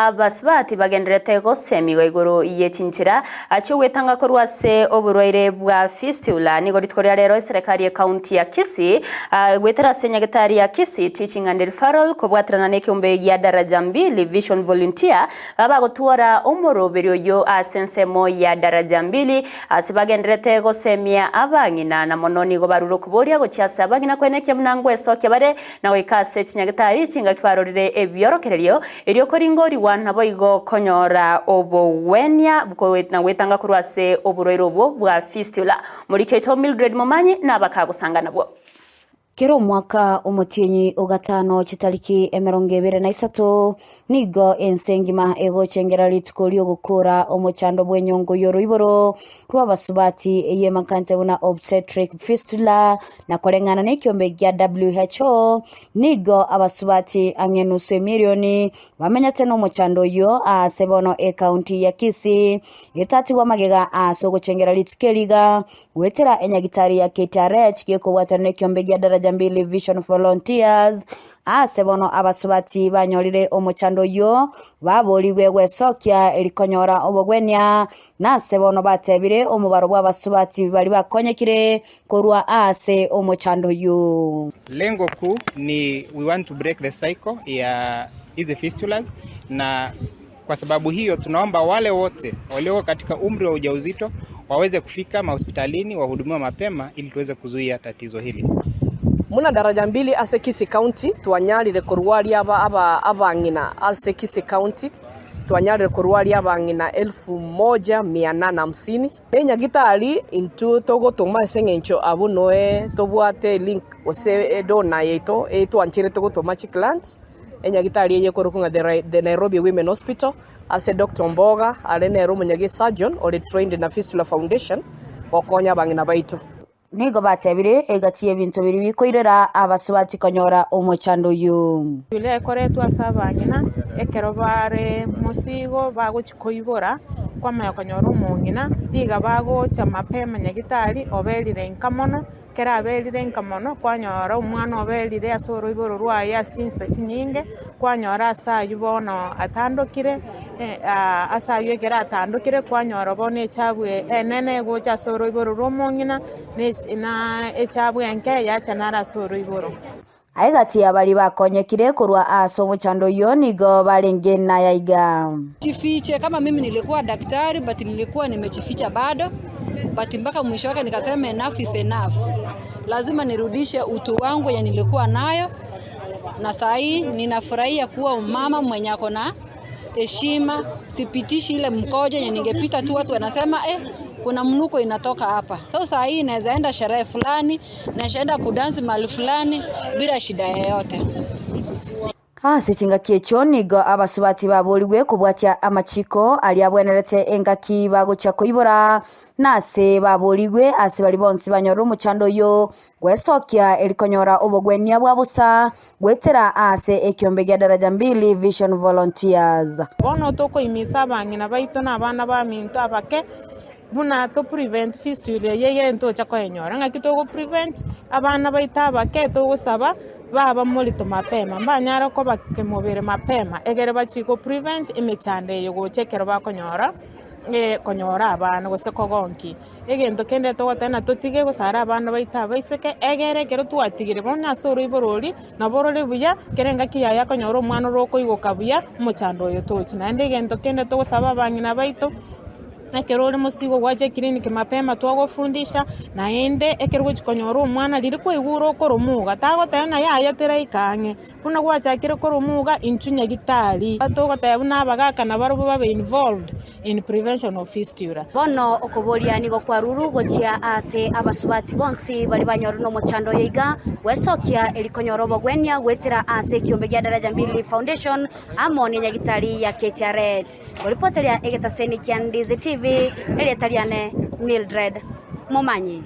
Abasubati bagendererete gosemigwa igoro ye chinchera chi'ogwetanga korwa ase oborwaire bwa fistula. Nigo rituko ria rero eserekari y'ecounty ya Kisii goetera ase nyagetari ya Kisii Teaching and Referral kobwaterana nekeombe gia Daraja Mbili Vision Volunteer bagotwora omoroberio oyio ase ensemo ya Daraja Mbili ase bagendererete gosemia abang'ina na mono nigo barure okoboria gochia ase abang'ina koenekia buna ngwesokia bare Na goika ase chinyagetari chingaki barorire ebiorokererio, erio koringorigwa naboigo konyora obogwenia na gwetanga korwa ase oborwaire obwo bwa fistula. Moriki oito Mildred Momanyi nabakagosanga nabwo. Kera omwaka omotienyi o gatano chitariki 23 nigo ense engima egochengera rituko ri'ogokora omochando bw'enyongo y'oroiboro rw'abasubati ey'emakante buna obstetric fistula na koreng'ana nekiombe gia WHO nigo abasubati ang'e nusu emilioni bamenyete nomochando oyio aase bono ekaunti ya Kisii etatigwa magega ase ogochengera rituko eri iga goetera enyagitari ya KTRH gekobwatana nekiombe gia Daraja Mbili Vision Volunteers Aase bono abasubati banyorire omochando oyio, baborigwe gwesokia eri konyora obogwenia, na ase bono batebire omobaro bw'abasubati baria bakonyekire korwa aase omochando oyio. Lengo kuu ni we want to break the cycle ya hizi fistulas na kwa sababu hiyo tunaomba wale wote walioko katika umri wa ujauzito waweze kufika mahospitalini wahudumiwe mapema ili tuweze kuzuia tatizo hili. Buna Daraja Mbili ase Kisii County twanyarire korwaria aba abang'ina ase Kisii County twanyarire korwaria abang'ina elfu moja mia nane hamsini. Nenyagitari intwe togotoma ase eng'encho abwo noe tobwate link gose edonor yaito etwancherete gotoma chiclants. Enyagitari eye ekorokwa ng'a The Nairobi Women Hospital, ase Doctor Omboga are nere omonyagi surgeon ore trained na Fistula Foundation gokonya abang'ina baito. Nigo batebire, Egati y'ebinto biria bikoirera abasubati konyora omochando oyio. Eria ekoretwe ase abang'ina ekero bare mosigo bagochia koibora, kwamanya konyora omong'ina, niga bagocha mapema nyagitari oberire nka mono, Ekero aberire nka mono, kwanyora omwana oberire ase oroiboro rwaye ase chinsa chinyinge, kwanyora ase aywo bono atandokire, ase aywo ekero atandokire kwanyora bono echabu enene egocha ase oroiboro rwa omong'ina, na ech- na echabu enke yacha naro ase oroiboro. Egati ya baria bakonyekire korwa ase omochando oyio nigo barenge naya iga. Jifiche kama mimi nilikuwa daktari but nilikuwa nimejificha bado but mpaka mwisho wake nikasema enough is enough, lazima nirudishe utu wangu yenye nilikuwa nayo, na saa hii ninafurahia kuwa mama mwenye ako na heshima, sipitishi ile mkojo yenye ningepita tu watu wanasema eh, kuna mnuko inatoka hapa. So saa hii naweza enda sherehe fulani, naweza enda kudansi mahali fulani bila shida yoyote. Ase chingaki echio nigo abasubati baborigwe kobwatia amachiko aria abwenerete engaki bagochia koibora, na ase baborigwe ase baria bonsi banyorire omochando oyio Gwesokia eri konyora obogwenia bwa bosa goetera aase ekiombe gia Daraja Mbili Vision Volunteers. Bono tokoimisa abang'ina baito na abana baminto abake buna to prevent fistula eye egere ntocha koyenyora. Ng'aki togo prevent abana baito abake togosaba baba morito mapema mbanyare koba kemobere mapema egere bachie go prevent emechando eye gocha ekero bakonyora konyora abana gose kogonkia. Egento kende togoteba ng'a totige gosara abana baito abaiseke, egere ekero twatigire bono ase oroiboro oria, nabo rore buya, kera engaki yaye akonyora omwana ore okoigoka buya, omochando oyo tochi. Naende egento kende togosaba abang'ina baito, ekero ore mosigo gwacha eclinic mapema twagofundisha, naende ekero ogochi konyora omwana riria kwaigure okoromuga, tagoteba ng'a yaya teraika ang'e. Buna gwachakire korwa iga intwe nyagitari, togoteba buna abagaka nabarobwo babe involved in prevention of fistula. Bono okoboria nigo kwarurwe gochia aase abasubati bonsi baria banyorire nomochando oyo iga, gwesokia eri konyora obogwenia goetera aase ekiombe gia Daraja Mbili Foundation amo nenyagitari ya KTRH. Ngoripoteria egetaseni kia Ndizi TV, erieta riane Mildred Momanyi.